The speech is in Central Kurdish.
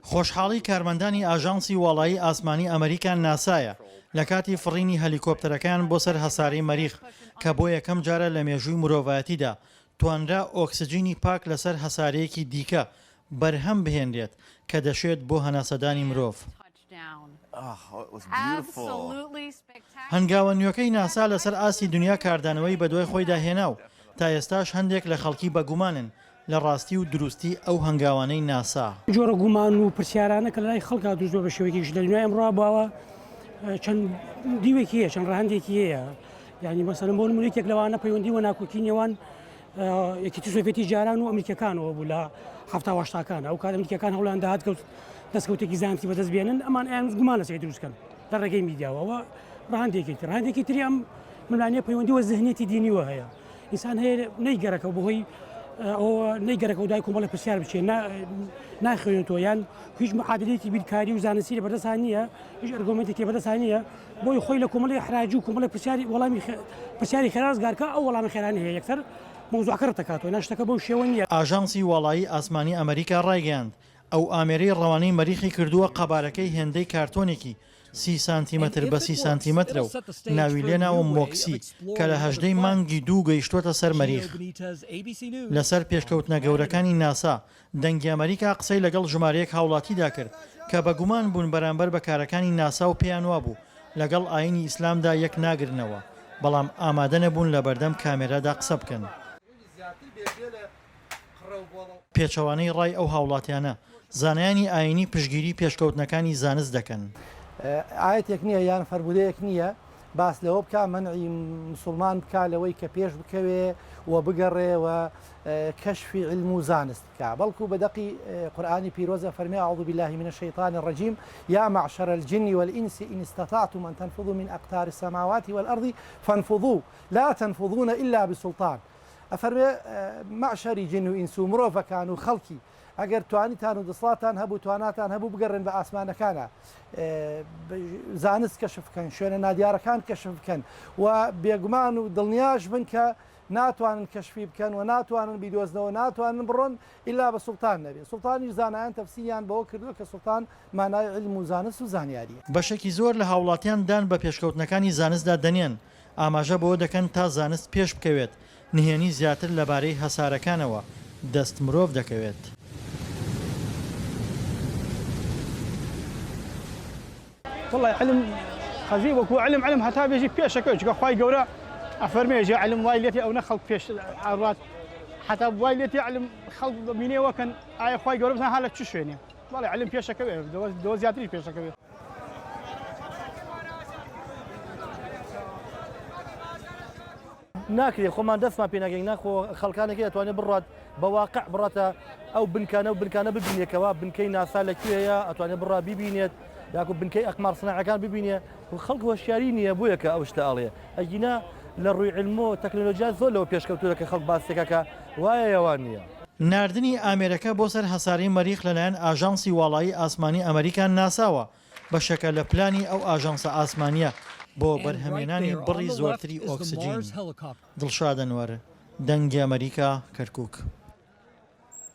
خۆشحاڵی کارمەندانی ئاژانسی واڵایی ئاسمانی ئەمریکا ناسایە لە کاتی فڕینی هەلیکۆپتەرەکەیان بۆ سەر هەسارەی مەریخ کە بۆ یەکەم جارە لە مێژووی مرۆڤایەتیدا توانرا ئۆکسجینی پاک لەسەر هەسارەیەکی دیکە بەرهەم بهێنرێت کە دەشێت بۆ هەناسەدانی مرۆڤ. هەنگاوە نوێکەی ناسا لەسەر ئاستی دنیا کاردانەوەی بەدوای خۆیدا هێنا و تا ئێستاش هەندێک لە خەڵکی بەگومانن لە ڕاستی و دروستی ئەو هەنگاوانەی ناسا. جۆرە گومان و پرسیارانە کە لەلای خەڵکا دروست بووە بە شێوەیەکی گشتی لە دنیای ئەمڕۆ باوە چەند دیوێکی هەیە چەند ڕەهەندێکی هەیە یعنی مەسەلەن بۆ نموونە یەکێک لەوانە پەیوەندی و ناکۆکی نێوان یەکێتی سۆڤێتی جاران و ئەمریکەکانەوە بوو لە حەفتا و هەشتاکان ئەو کات ئەمریکەکان هەوڵیان داهات کەوت دەستکەوتێکی زانستی بەدەست بێنن ئەمان ئەیان گومان لەسەری دروست کەن لە ڕێگەی میدیاوە ئەوە ڕەهەندێکی تر ڕەهەندێکی تری ئەم ململانێ پەیوەندی وە زهنیەتی دینیوە هەیە ئینسان هەیە نەیگەرەکە بەهۆی ئەوە نەیگەرەکە و دوای کۆمەڵی پرسیار بچێ ناخوێنێتەوە یان هیچ معادلێکی بیرکاری و زانستی لە بەردەستان نییە هیچ ئەرگۆمنتێکی بەدەستان نییە بۆی خۆی لە کۆمەڵی ئیحراجی و کۆمەڵی پرسیاری وەڵامی پرسیاری خێرا ڕزگارکە ئەو وەڵامی خێرانە هەیە یەکسەر مەوزوعەکە ڕەتدەکاتەوە نا شتەکە بەو شێوە نییە. ئاژانسی واڵایی ئاسمانی ئەمریکا ڕایگەیاند، ئەو ئامێرەی ڕەوانەی مەریخی کردووە قەبارەکەی هێندەی کارتۆنێکی سی سانتیمەتر بە سی سانتیمەترە و ناوی لێناوە مۆکسی کە لە هەژدەی مانگی دوو گەیشتووەتە سەر مەریخ. لەسەر پێشکەوتنە گەورەکانی ناسا دەنگی ئەمەریکا قسەی لەگەڵ ژمارەیەک هاوڵاتیدا کرد کە بە گومان بوون بەرامبەر بە کارەکانی ناسا و پێیان وابوو لەگەڵ ئاینی ئیسلامدا یەک ناگرنەوە، بەڵام ئامادە نەبوون لەبەردەم کامێرادا قسە بکەن. پێچەوانەی ڕای ئەو هاوڵاتیانە، زانایانی ئاینی پشتگیری پێشکەوتنەکانی زانست دەکەن. ئایەتێک نییە یان فەرموودەیەک نییە باس لەوە بکا مەنعی مسوڵمان بکا لەوەی کە پێش بکەوێ و بگەڕێ و کەشفی عیلم و زانست بکا بەڵکو بە دەقی قورئانی پیرۆز ئەفەرمێ اعوذ باللە من الشیطان الرجیم یا معشر الجن والانس ان استطعتم ان تنفذوا من اقطار السماوات والارض فانفذوا لا تنفذون الا بسلطان ئەفەرمێ مەعشەری جن و ئینس و مرۆڤەکان و خەڵکی ئەگەر توانیتان و دەسڵاتان هەبوو تواناتان هەبوو بگەڕێن بە ئاسمانەکانا زانست کەشف بکەن شوێنە نادیارەکان کەشف بکەن و بێگومان و دڵنیاش بن کە ناتوانن کەشفی بکەن و ناتوانن بیدۆزنەوە ناتوانن بڕۆن ئیلا بە سوڵتان نەبێ سوڵتانیش زانایان تەفسیریان بەوە کردووە کە سوڵتان مانای عیلم و زانست و زانیاریە. بەشێکی زۆر لە هاوڵاتیان دان بە پێشکەوتنەکانی زانستدا دەنێن، ئاماژە بەوە دەکەن تا زانست پێش بکەوێت، نهێنی زیاتر لەبارەی هەسارەکانەوە دەست مرۆڤ دەکەوێت. وەڵای علم قەزیە وەکو علم علم هەتا بێژی پێشەکەوێت چونکە خوای گەورە ئەفەرمێ ژێ علم وای لێتێ ئەونە خەڵک پێش ئەڕات حتا وای لێتێ علم خەڵک بینێ وەکەن ئایا خوای گەورە بزان ها لە چ شوێنێ بەڵێ علم پێشەکەوێ دەوە زیاتریش پێشەکەوێ. ناکرێ خۆمان دەستمان پێ ناگەین ناخۆ خەڵکانێکی ئەتوانێت بڕات بە واقع بڕاتە ئەو بنکانە و بنکانە ببینێکەوە بنکەی ناسا لە کوێیە ئەتوانێت بڕا ببینێت یاکو بنکەی ئەقمار سناعەکان ببینێ و خەڵک هۆشیاری نییە بۆیە کە ئەو شتە ئەڵێ ئەگینا لە ڕووی علم و تەکنەلۆژیا زۆر لەوە پێشکەوتووە کە خەڵک باسێکە کە وایە یاوان نییە. ناردنی ئامێرەکە بۆ سەر هەسارەی مەریخ لەلایەن ئاژانسی واڵایی ئاسمانی ئەمریکا ناساوە بەشێکە لە پلانی ئەو ئاژانسە ئاسمانییە بۆ بەرهەمێنانی بڕی زۆرتری ئۆکسجین. دڵشاد ئەنوەر، دەنگی ئەمەریکا، کەرکوک.